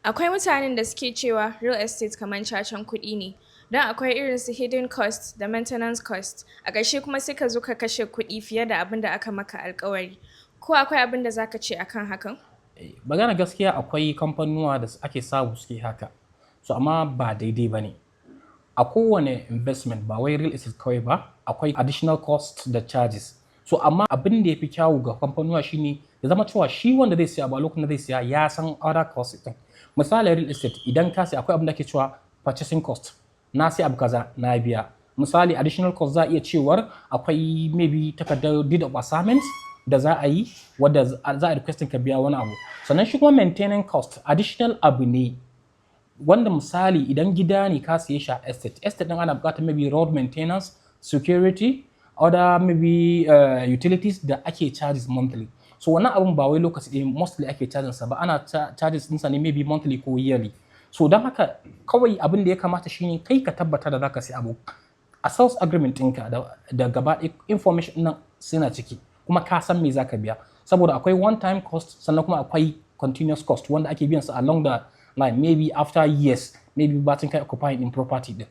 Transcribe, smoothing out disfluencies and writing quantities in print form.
Akwai mutanen da suke cewa real estate kamar cacan kuɗi ne, don akwai irin su hidden cost da maintenance cost, a ƙarshe kuma sai ka zo ka kashe kuɗi fiye da abin da aka maka alkawari. Ko akwai abin da za ka ce akan hakan? Magana gaskiya, akwai kamfanuwa da ake samu suke haka. So amma ba daidai ba ne. A kowane investment, ba wai real estate kawai ba, akwai additional cost da charges. So amma abin da ya fi kyawu ga kamfanuwa shine ya zama cewa shi wanda zai siya ba, lokacin da zai siya, ya san other cost din. Misali, real estate, idan ka siya, akwai abin da ake cewa purchasing cost. Na sai abu kaza, na biya. Misali, additional cost, za a iya cewar akwai maybe takardar deed of assignment da za a yi, wadda za a requesting ka biya wani abu. Sannan shi kuma maintaining cost additional abu ne wanda, misali, idan gida ne ka siye shi a estate, estate din ana buƙatar maybe road maintenance, security, other maybe utilities da ake charges monthly. So wannan abun ba wai lokaci ɗaya mostly ake charging sa ba, ana charges ɗinsa ne maybe monthly ko yearly. So don haka kawai abin da ya kamata shine kai ka tabbatar da zaka sai abu, a sales agreement ɗinka da gaba ɗaya information nan suna ciki, kuma ka san me zaka biya, saboda akwai one time cost, sannan kuma akwai continuous cost wanda ake biyan sa along the line, maybe after years, maybe bacin kai occupying in property din.